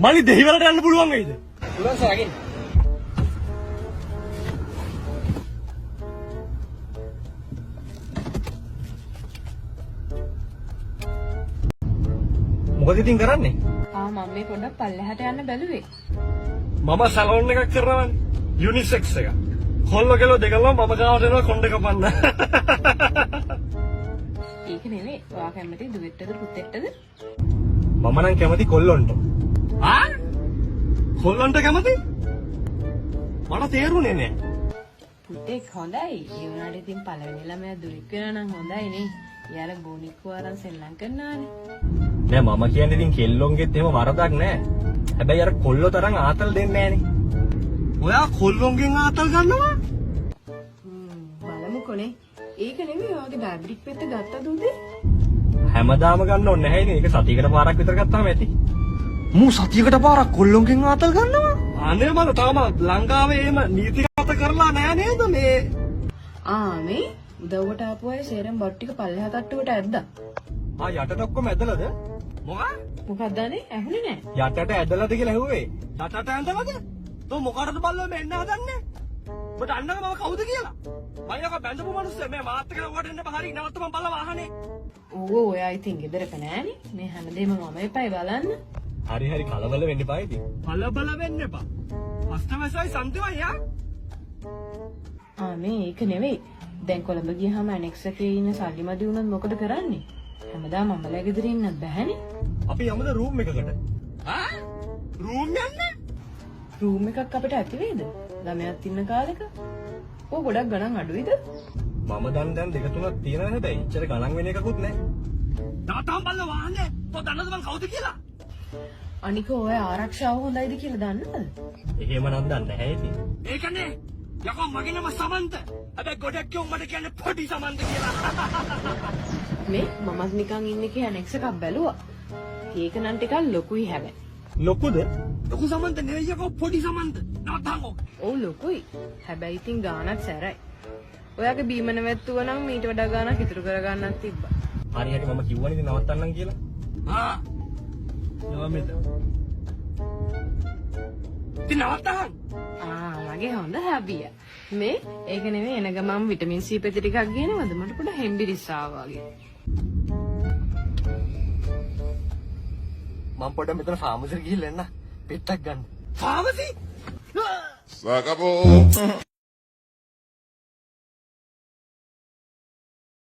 මලි දෙහිවලට යන්න පුළුවන් වෙයිද? පුළුවන් සර් අගින්. මොකද ඉතින් කරන්නේ? ආ මම මේ පොඩ්ඩක් පල්ලෙහාට යන්න බැලුවේ. මම සැලෝන් එකක් කරනවනේ. යුනිසෙක්ස් එක. කොල්ලෝ කෙල්ලෝ දෙකම මම ගාවට එනවා කොණ්ඩ කපන්න. ඒක නෙවෙයි. ඔයා කැමති දුවෙට්ටද පුතෙට්ටද? මම නම් කැමති කොල්ලොන්ට. ආ? කොල්ලොන්ට කැමති? මට තේරුනේ නෑ. පුතෙක් හොඳයි. ඒ වුණාට ඉතින් පළවෙනි ළමයා දුවෙක් වෙනවා නම් හොඳයි නේ. එයාලා බෝනික්කෝ අරන් සෙල්ලම් කරනවානේ. නෑ මම කියන්නේ ඉතින් කෙල්ලොන්ගෙත් එහෙම වරදක් නෑ. හැබැයි අර කොල්ලෝ තරම් ආතල් දෙන්නේ නෑනේ. ඔයා කොල්ලොන්ගෙන් ආතල් ගන්නවා? බලමුකෝනේ. ඒක නෙවෙයි ඔයාගේ ඩයබටික් පෙත්ත ගත්තද උදේ? හැමදාම ගන්න ඕනේ නැහැ ඉතින්. ඒක සතියකට පාරක් විතර ගත්තාම ඇති. මූ සතියකට පාරක් කොල්ලොන්ගෙන් ආතල් ගන්නවා. අනේ මල තාම ලංකාවේ එහෙම නීතිගත කරලා නෑ නේද මේ? ආ මේ උදව්වට ආපු අය සේරම බත් ටික පල්ලෙහා තට්ටුවට ඇද්දා. ආ යටට ඔක්කොම ඇදලාද? මොකක්? මොකක්ද අනේ ඇහුනේ නෑ. යටට ඇදලාද කියලා ඇහුවේ. යටට ඇදලාද? තෝ මොකටද බල්ලෝ මේ එන්න හදන්නේ? ඔබට අන්නක මම කවුද කියලා? මම යක බැඳපු මිනිස්සු මේ මාත් එක්ක ඔයාට එන්න බහරි හරි නවත්තපන් බල්ලා වාහනේ. ඌ ඔයා ඉතින් ගෙදරක නෑනේ. මේ හැමදේම මම එපයි බලන්න. හරි හරි කලබල වෙන්න එපා ඉතින්. කලබල වෙන්න එපා. අස්තවසයි සම්තිවයි යා. ආ මේ ඒක නෙවෙයි. දැන් කොළඹ ගියහම ඇනෙක්ස් එකේ ඉන්න සල්ලි මදි වුණොත් මොකද කරන්නේ? හැමදාම අම්මලා ගෙදර ඉන්නත් බැහැනේ. අපි යමුද රූම් එකකට? ආ? රූම් යන්න? රූම් එකක් අපිට ඇති වේද? ළමයාත් ඉන්න කාලෙක. ඕ ගොඩක් ගණන් අඩුයිද? මම දන් දැන් දෙක තුනක් තියෙනවා හැබැයි ඉච්චර ගණන් වෙන එකකුත් නෑ. තාතාම් බල්ල වාහනේ. තෝ දන්නවද මං කවුද කියලා? අනික ඔය ආරක්ෂාව හොඳයිද කියලා දන්නවද? එහෙම නම් දන්නේ නැහැ ඉතින්. ඒකනේ යකෝ මගේ නම සමන්ත. හැබැයි ගොඩක් උන් මට කියන්නේ පොඩි සමන්ත කියලා. මේ මමත් නිකන් ඉන්න එකේ ඇනෙක්ස් එකක් බැලුවා. ඒක නම් ටිකක් ලොකුයි හැබැයි. ලොකුද? ලොකු සමන්ත නෙවෙයි යකෝ පොඩි සමන්ත. නවත්තන් ඕක. ඔව් ලොකුයි. හැබැයි ඉතින් ගාණක් සැරයි. ඔයාගේ බීම නැවැත්තුවා නම් මීට වඩා ගාණක් ඉතුරු කරගන්නත් තිබ්බා. හරි හරි මම කිව්වනේ ඉතින් නවත්තන්නම් කියලා. ආ. නවමෙත. ඉතින් නවත්තන්. ආ මගේ හොඳ හබිය. මේ ඒක නෙවෙයි එන ගමන් විටමින් C පෙති ටිකක් ගේනවද? මට පොඩ හෙම්බිරිස් ආවා වගේ. මම පොඩ්ඩක් මෙතන ෆාමසිට ගිහිල්ලා එන්න. පෙත්තක් ගන්න. ෆාමසි? Se acabó.